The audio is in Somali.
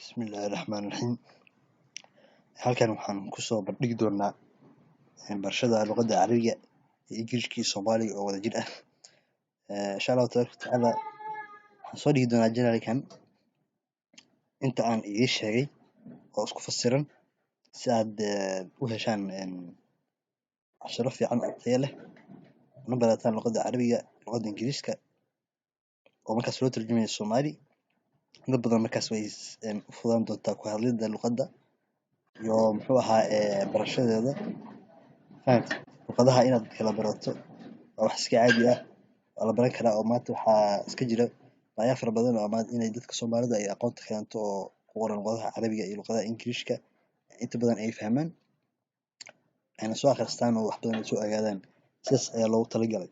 Bismillahi Raxmaani Raxiim. Halkan waxaan kusoo bandhigi doonaa barashada luqadda Carabiga iyo Ingiriiska iyo Soomaaliga oo wada jir ah. Insha Allahu tabaaraka watacaala, waxaan soo dhigi doonaa channelkan inta aan idiin sheegay oo isku fasiran, si aad u heshaan casharo fiican oo tayo leh, una barataan luqadda Carabiga, luqadda Ingiriiska oo markaas loo tarjumayo Soomaali. Dad badan markaas way u fududaan doontaa ku hadlidda luqadda iyo, muxuu ahaa, barashadeeda. Fahamtay? Luqadaha inaad kala barato waa wax iska caadi ah, waa la baran karaa, oo maanta waxaa iska jira baahiyo fara badan oo maanta inay dadka Soomaalida ay aqoonta keento oo ku qoran luqadaha Carabiga iyo luqadaha Ingiriiska, inta badan ay fahmaan, ayna soo akhristaan oo wax badan ay soo ogaadaan. Sidaas ayaa loogu talagalay.